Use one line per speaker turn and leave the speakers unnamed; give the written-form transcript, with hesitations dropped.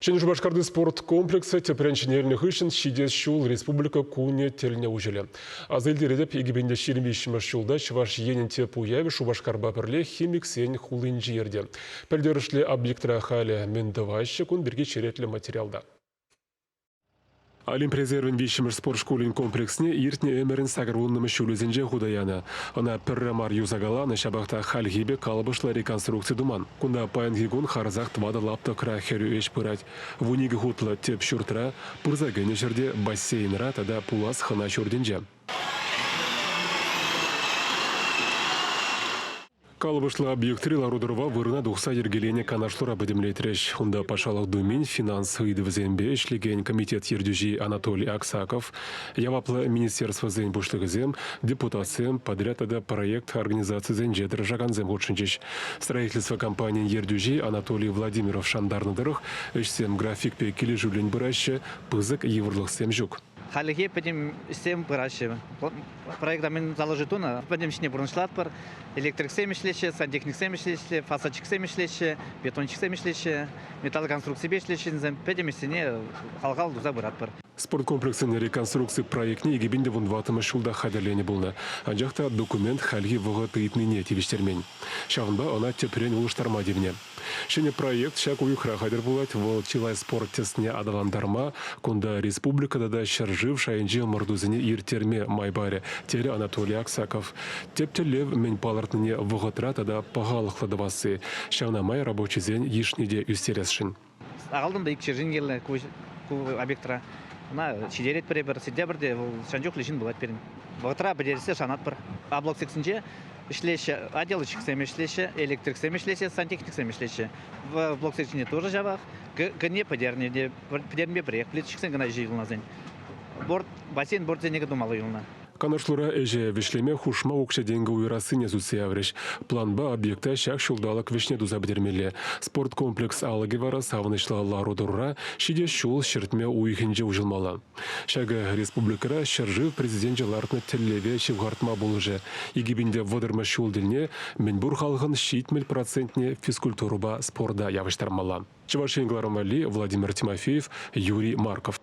Ҫӗнӗ Шупашкарти спорт комплексӗ тӗпрен ҫӗнелнӗ хыҫҫӑн ҫитес ҫул Республика кунӗ тӗлне уҫӑлӗ. Аса илтеретӗп, 2023 ҫулта Чӑваш Енӗн тӗп уявӗ Шупашкарпа пӗрле химиксен хулинче иртӗ. Пӗлтерӗшлӗ объектра халӗ мӗн тӑваҫҫӗ, кун пирки черетлӗ материалта. Олимп резервӗн виҫҫӗмӗш спорт шкулӗн комплексне иртнӗ ӗмӗрӗн 80-мӗш ҫулӗсенче хута янӑ. Ӑна пӗрре мар юсакаланӑ, ҫапах та хальхи пек калӑпӑшлӑ реконструкци туман. Кунта паянхи кун харӑсах тӑватӑ лаптӑкра хӗрӳ ӗҫ пырать. 12 хутлӑ тӗп ҫуртра, пырса кӗнӗ ҫӗрте, бассейнра тата пулас хӑна ҫуртӗнче. Калӑпӑшлӑ объектри лару-тӑрӑва вырӑна тухса йӗркеленӗ канашлура пӗтӗмлетрӗҫ. Унта Патшалӑх Думин финанс ыйтӑвӗсемпе ӗҫлекен комитет ертӳҫи Анатолий Аксаков, яваплӑ министерствӑсен пуҫлӑхӗсем, депутатсем, подряд тата проект организацисенче тӑрӑшакансем хутшӑнчӗҫ. Строительство компанийӗн ертӳҫи Анатолий Владимиров шантарнӑ тӑрӑх, ӗҫсем графикпе килӗшӳллӗн пыраҫҫӗ, пысӑк йывӑрлӑхсем ҫук.
Хальлӗхе пӗтӗм ӗҫсем пыраҫҫӗ. Проекта мӗн заложи тунӑ, пӗтӗм ӗҫне пурнӑҫлатпӑр. Электриксем ӗҫлеҫҫӗ, сантехниксем ӗҫлеҫҫӗ, фасадчиксем ӗҫлеҫҫӗ, бетонщиксем ӗҫлеҫҫӗ, металлоконструкципе ӗҫлеҫҫӗ ҫынсем. Пӗтӗм ӗҫсене хал-хал туса пыратпӑр.
Спорткомплексӗн реконструкци проектне 2014 ҫулта хатӗрленӗ пулнӑ. Анчах та документ хальхи вӑхӑт ыйтнине тивӗҫтермен. Ҫавӑнпа ӑна тӗпрен улӑштарма тивнӗ. Ҫӗнӗ проект ҫак уйӑхра хатӗр пулать. Вӑл чылай спорт тӗсне аталантарма, кунта республика тата ҫӗршыв шайӗнчи ӑмӑртусене ирттерме май парӗ, терӗ Анатолий Аксаков. Тӗп тӗллев мӗн палӑртнине вӑхӑтра тата пахалӑхлӑ тӑвасси. Ҫавна май рабочисен йышне те ӳстересшӗн.
Сахалтан та икшершӗн кирлӗ ку объектра. Ӑна ҫитеретпӗр эпир, сентябрьте вӑл ҫавӑн чухлӗ ҫын пулать пирӗн. Вӑхӑтра пӗтерессе шанатпӑр. Облаксенче ӗҫлеҫҫӗ, отделочниксем ӗҫлеҫҫӗ, электриксем ӗҫлеҫҫӗ, сантехниксем ӗҫлеҫҫӗ. Блоксенче тоже ҫавах. Кӗне пӗтернӗ те, пӗтернипе пӗрех плиточниксен кӑна ӗҫӗ юлнӑ Борт, бассейн бортсене тумалла юлнӑ.
Канашлура ӗҫе вӗҫлеме хушма укҫа-тенкӗ уйӑрассине сӳтсе яврӗҫ. Планпа объекта ҫак ҫулталӑк вӗҫне туса пӗтермелле. Спорткомплекс алӑкӗ вара савӑнӑҫлӑ лару-тӑрура ҫитес ҫул ҫӗртме уйӑхӗнче уҫӑлмалла. Ҫакӑ республикӑра ҫӗршыв Президенчӗ лартнӑ тӗллеве ҫывхартма пулӑшӗ. 2030-мӗш ҫул тӗлне мӗнпур халӑхӑн 70 процентне физкультурӑпа спорта явӑҫтармалла. Чӑваш Ен кӑларӑм валли Владимир Тимофеев, Юрий Марков.